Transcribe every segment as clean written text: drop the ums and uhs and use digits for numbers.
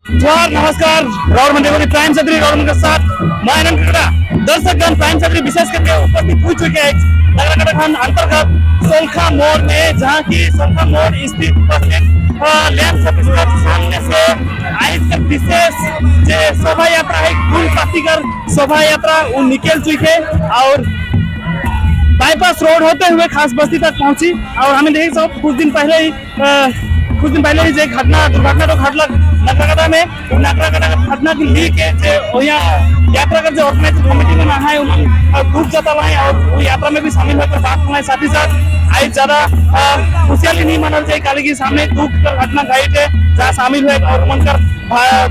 जोहार नमस्कार राउर मंडे प्राइम छतरी राउर के साथ मैं आनंद कड़ा दर्शकगण प्राइम छतरी विशेष करके उपस्थित हो चुके हैं नगरकटा खंड अंतर्गत सोलखा मोड़ में, जहां की सोलखा मोड़ स्थित उपस्थित लैंड ऑफिस के सामने से आज विशेष जो शोभा यात्रा है फूल पातीकर शोभा यात्रा वो निकल चुकी है और बाईपास रोड होते हुए खास बस्ती तक पहुंची। और हमें देख सकते कुछ दिन पहले ही जो दुर्घटना तो घटल नगरकटा में नगरकटा घटना की लीक है यात्रा का जो ऑर्गेनाइज कमेटी में है दुख जतावा है और वो यात्रा में भी शामिल होकर बात करना है। साथ ही साथ आज ज्यादा खुशहाली नहीं मानल जाए काली के सामने दुख घटना घटित है जहाँ शामिल हुए और मनकर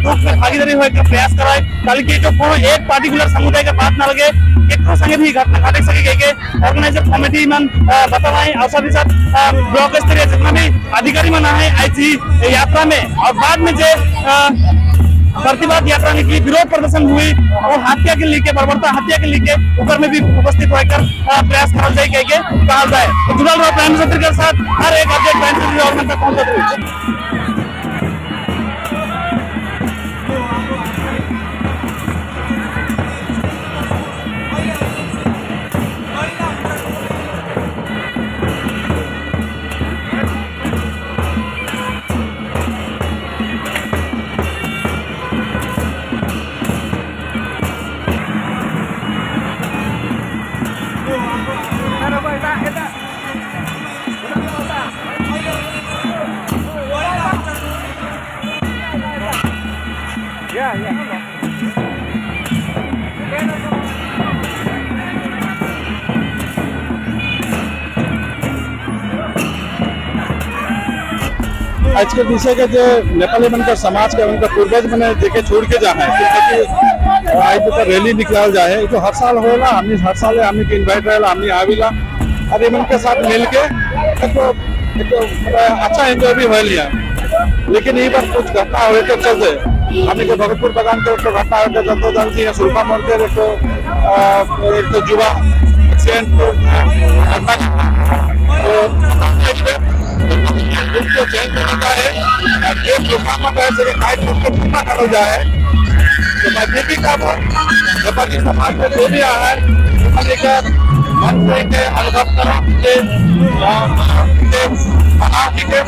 दुख में भागीदारी हुए का प्रयास कराए काली के जो कोनो एक पार्टिकुलर समुदाय का बात न लगे केकरो संगे भी घटना घटे सके के ऑर्गेनाइजर कमेटी मन बतावाए और साथ ही साथ ब्लॉक स्तरीय जितना भी अधिकारी मन है आज यात्रा में और बाद में जो प्रतिवाद यात्रा निकली विरोध प्रदर्शन हुई और हत्या के लिए बर्बरता हत्या के लिए ऊपर में भी उपस्थित होकर प्रयास करा जाए कहा जाए। तो जुड़ल रहो प्राइम मिनिस्टर के साथ हर एक अपडेट प्राइम मिनिस्टर तक पहुंचते हुए। आज के विषय के जो नेपाली बनकर समाज के उनका पूर्वज मैंने देखे छोड़ के जा है क्योंकि आज तो रैली निकल जाए तो हर साल होला हमने हर साल हमने के इनवाइट रहेला हमने आविला और इनके के साथ मिलके एक अच्छा एंजॉय भी हो लिया। लेकिन ये बार कुछ घटना हुए के चलते हमने के भगतपुर बागान के तो घटना हुए के चलते जानती है सुल्फा मोड़ के एक तो जुआ एक्सीडेंट उनको चेंज करने का है जो प्रोग्राम है कायद उसको पूरा करा जाए तो मैं भी काम नेपाली समाज में जो भी आया है नेपाली का मन से के अनुभव करा के बना के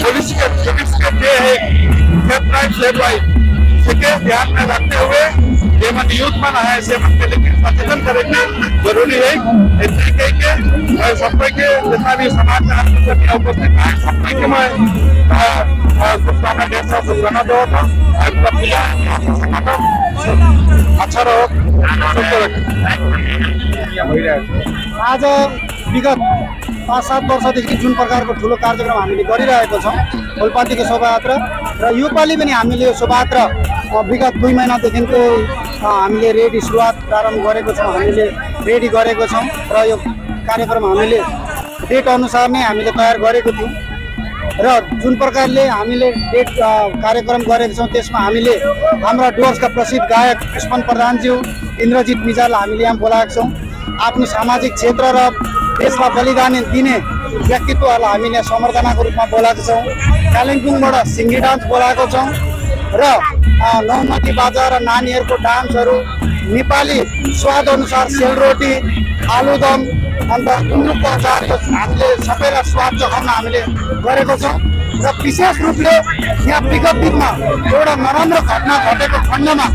पुलिस के ये है सेफ राइट के ध्यान में रखते हुए ये मन यूथ मन है से मन के लेकिन सचेतन करेंगे जरूरी है इस तरीके के सब के जितना भी समाज में उपस्थित है सब के मैं शुभकामना देता हूँ शुभकामना दो अच्छा रहो। आज विगत 5-7 वर्षदेखि जुन प्रकारको ठुलो कार्यक्रम हामीले गरिरहेको छौँ फुलपातीको शोभायात्रा र योपालि पनि हामीले यो शोभायात्रा विगत 2 महिनादेखिको हामीले रेडी सुरुवात प्रारम्भ गरेको छौँ हामीले रेडी गरेको छौँ र यो कार्यक्रम हामीले डेट अनुसार नै हामीले तयार गरेको थियौँ र जुन प्रकारले हामीले डेट कार्यक्रम गरेको छौँ त्यसमा हामीले हाम्रा डुवर्सका प्रसिद्ध गायक पुष्पन प्रधानज्यू इन्द्रजित मिजाललाई हामीले यहाँ बोलाएको छौँ। आफ्नो सामाजिक क्षेत्र र देशलाई बलिदान दिने व्यक्तित्वहरूलाई हामीले सम्बर्धनाको रूपमा बोलाएको छौँ। कालिम्पोङबाट सिङ्गी डान्स बोलाएको छौँ र नौमती बाजा र नानीहरूको डान्सहरू नेपाली स्वाद अनुसार सेलरोटी आलुदम अन्त गुन्द्रुकको अचारको हामीले सबैलाई स्वाद चखाउन हामीले गरेको छौँ र विशेष रूपले यहाँ विगत दिनमा एउटा नराम्रो घटना घटेको खण्डमा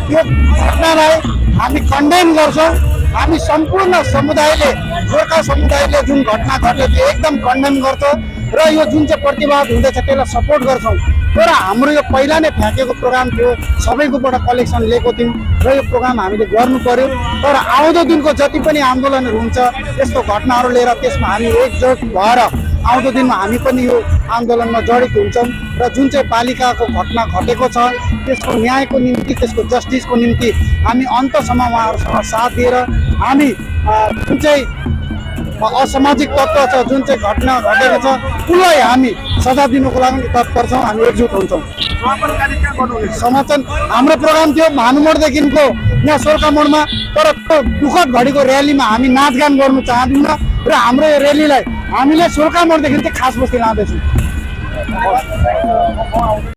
त्यो घटनालाई हामी कन्डेम गर्छौँ। हामी सम्पूर्ण समुदायले गोर्खा समुदायले जुन घटना घट्यो त्यो एकदम कन्डेम गर्छ र यो जुन चाहिँ प्रतिवाद हुँदैछ त्यसलाई सपोर्ट गर्छौँ। तर हाम्रो यो पहिला नै फ्याँकेको प्रोग्राम थियो सबैकोबाट कलेक्सन लिएको थियौँ र यो प्रोग्राम हामीले गर्नु पर्यो। तर आउँदो दिनको जति पनि आन्दोलनहरू हुन्छ यस्तो घटनाहरू लिएर त्यसमा हामी एकजुट भएर आउँदो दिनमा हामी पनि यो आन्दोलनमा जडित हुन्छौँ र जुन चाहिँ बालिकाको घटना घटेको छ त्यसको न्यायको निम्ति त्यसको जस्टिसको निम्ति हामी अन्तसम्म उहाँहरूसँग साथ दिएर हामी जुन चाहिँ असामाजिक तत्त्व छ जुन चाहिँ घटना घटेको छ उसलाई हामी सजाय दिनुको लागि तत्पर छौँ। हामी एकजुट हुन्छौँ। समाचार हाम्रो प्रोग्राम थियो भानुमोडदेखिको यहाँ सोलखा मोडमा तर त्यो दुःखद घडीको र्यालीमा हामी नाचगान गर्नु चाहदैनौँ र हाम्रो यो र्यालीलाई हामीले सोलखा मोडदेखि चाहिँ खास बस्ती लाँदैछौँ।